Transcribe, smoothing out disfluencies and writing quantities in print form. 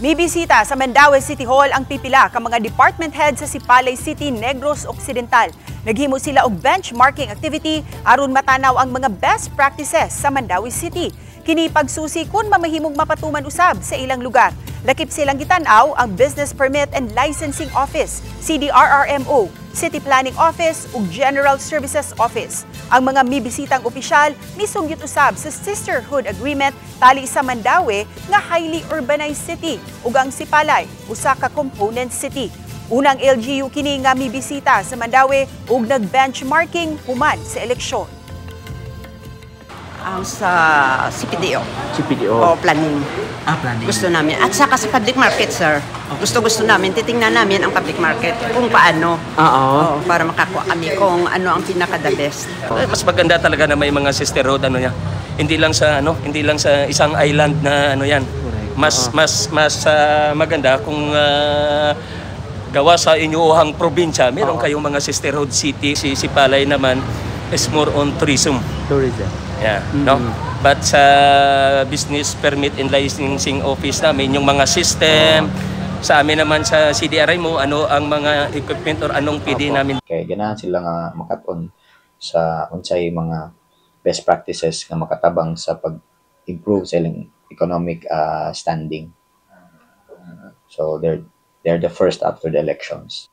Mibisita sa Mandaue City Hall ang pipila ka mga department head sa Sipalay City, Negros Occidental. Naghimo sila og benchmarking activity aron matanaw ang mga best practices sa Mandaue City. Kini pagsusi kung mamahimong mapatuman usab sa ilang lugar. Lakip silang gitan-aw ang Business Permit and Licensing Office, CDRRMO, City Planning Office ug General Services Office. Ang mga mibisitang opisyal misungyot usab sa Sisterhood Agreement tali sa Mandaue nga highly urbanized city ug ang Sipalay usa ka component city. Unang LGU kini nga mibisita sa Mandaue ug nag-benchmarking human sa eleksyon. Ang sa CPDO. CPDO. O planning. Ah, planning. Gusto namin. At saka sa public market, sir. Gusto-gusto namin. Titingnan namin ang public market kung paano. Oo, para makakuha kami kung ano ang pinaka-the best. Eh, mas maganda talaga na may mga sisterhood ano niya. Hindi lang sa isang island na ano yan. Mas mas mas maganda kung gawa sa inyuhang probinsya, meron kayong mga sisterhood city. Si Sipalay naman is more on tourism. Tourism. Yeah, no? But sa business permit and licensing office namin, yung mga system, sa amin naman sa CDRI mo, ano ang mga equipment or anong pwede namin Kay ganahan sila nga makat-on sa unsay mga best practices nga makatabang sa pag-improve sa ilang economic standing. So they're the first after the elections.